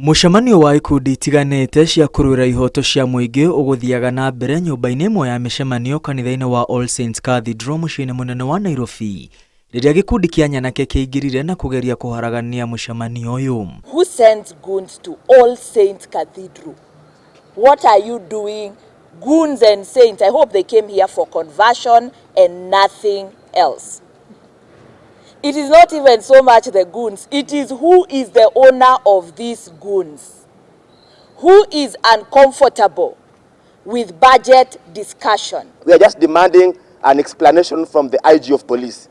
Mũcemanio wa ikundi itiganĩte cia kũrũĩra ihoto cia mũingĩ ũgũthiaga na mbere nyũmba-inĩ ĩmwe ya mĩcemanio kanitha-inĩ wa All Saints Cathedral mũciĩ-inĩ mũnene wa Nairobi, rĩrĩa gĩkundi kĩa nyanake kĩingĩrire na kũgeria kũharagania mũcemanio ũyũ. Who sends goons to All Saints Cathedral? What are you doing? Goons and saints. I hope they came here for conversion and nothing else. It is not even so much the goons, it is who is the owner of these goons. Who is uncomfortable with budget discussion? We are just demanding an explanation from the IG of police.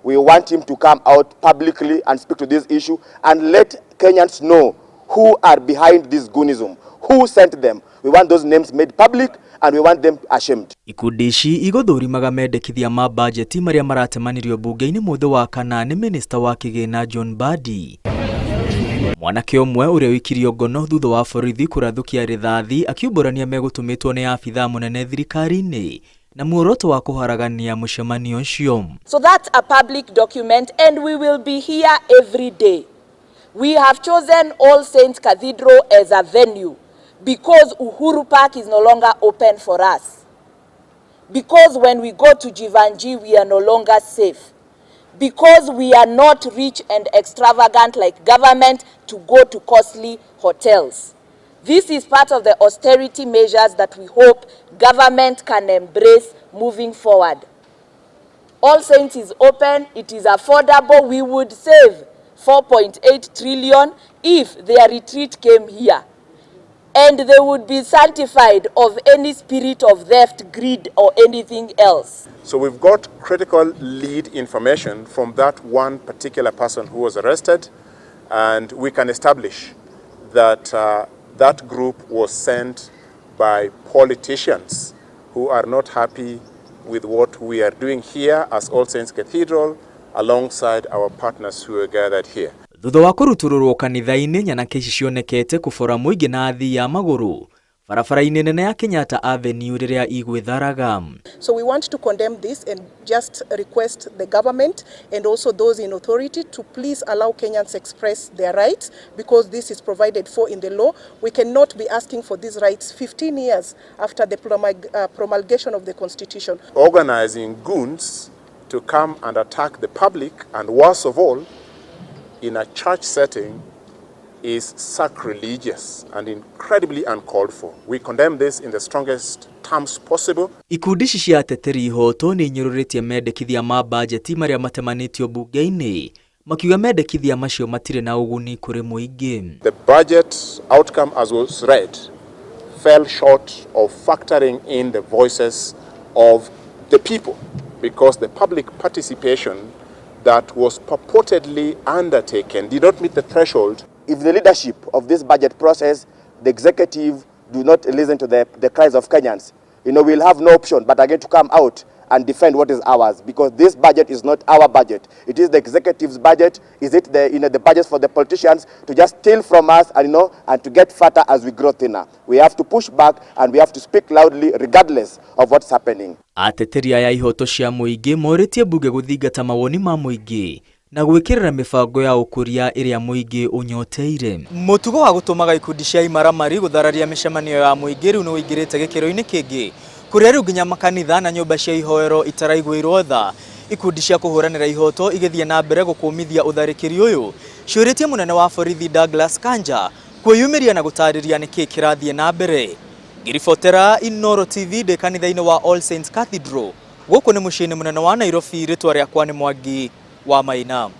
We want him to come out publicly and speak to this issue and let Kenyans know who are behind this goonism, who sent them. We want those names made public and we want them ashamed. Ikundi ici igũthũrimaga mendekithia ma bajeti marĩa maratemanirio mbunge-inĩ mũthĩ wa kana nĩ minista wa kĩgĩna John Mbadi. Mwanake ũmwe ũrĩa ũikirio ngono thutha wa borithi kũrathũkia rithathi akiumbũrania megũtũmĩtwo nĩ abithaa mũnene thirikari-inĩ na muoroto wa kũharagania mũcemanio ũcio. So that's a public document and we will be here every day. We have chosen All Saints Cathedral as a venue because Uhuru Park is no longer open for us. Because when we go to Jeevanjee, we are no longer safe. Because we are not rich and extravagant like government to go to costly hotels. This is part of the austerity measures that we hope government can embrace moving forward. All Saints is open, it is affordable. We would save 4.8 trillion if their retreat came here. And they would be sanctified of any spirit of theft, greed, or anything else. So we've got critical lead information from that one particular person who was arrested, and we can establish that that group was sent by politicians who are not happy with what we are doing here as All Saints Cathedral alongside our partners who are gathered here. Thutha wa kũrutũrũrwo kanitha-inĩ, nyanake ici cionekete kũbora mũingĩ na athii a magũrũ barabara-inĩ nene ya Kenyatta Avenue rĩrĩa igwĩtharaga. So we want to condemn this and just request the government and also those in authority to please allow Kenyans express their rights, because this is provided for in the law. We cannot be asking for these rights 15 years after the promulgation of the constitution. Organizing goons to come and attack the public, and worst of all, in a church setting, is sacrilegious and incredibly uncalled for. We condemn this in the strongest terms possible. Ikundi ici cia ateteri ihoto nĩ inyũrũrĩtie mendekithia ma bajeti marĩa matemanĩtio mbunge-inĩ, makiuga mendekithia macio matirĩ na ũguni kũrĩ mũingĩ. The budget outcome as was read fell short of factoring in the voices of the people, because the public participation that was purportedly undertaken did not meet the threshold. If the leadership of this budget process, the executive, do not listen to the cries of Kenyans, we'll have no option but again to come out and defend what is ours, because this budget is not our budget. It is the executive's budget. Is it the budget for the politicians to just steal from us and to get fatter as we grow thinner? We have to push back and we have to speak loudly regardless of what's happening. Ateteri aya ihoto cia mũingĩ morĩtie mbunge gũthingata mawoni ma mũingĩ na gwĩkĩrĩra mĩbango ya ũkũria ĩrĩa mũingĩ ũnyoteire. Mũtugo wa gũtũmaga ikundi cia imaramari gũthararia mĩcemanio ya mũingĩ rĩu nĩ ũingĩrĩte gĩkĩro-inĩ kĩngĩ, kũrĩa rĩu nginya makanitha na nyũmba cia ihoero itaraiguĩrwo tha. Ikundi cia kũhũranĩra ihoto igĩthiĩ na mbere gũkũmithia ũtharĩkĩri ũyũ, ciũrĩtie mũnene wa borithi Douglas Kanja kwĩyumĩria na gũtarĩria nĩkĩ kĩrathiĩ na mbere. Ngĩribotera Inooro TV ndĩ kanitha-inĩ wa All Saints Cathedral, gũkũ nĩ mũciĩ-inĩ mũnene wa Nairobi, rĩtwa rĩakwa nĩ Mwangi wa Maina.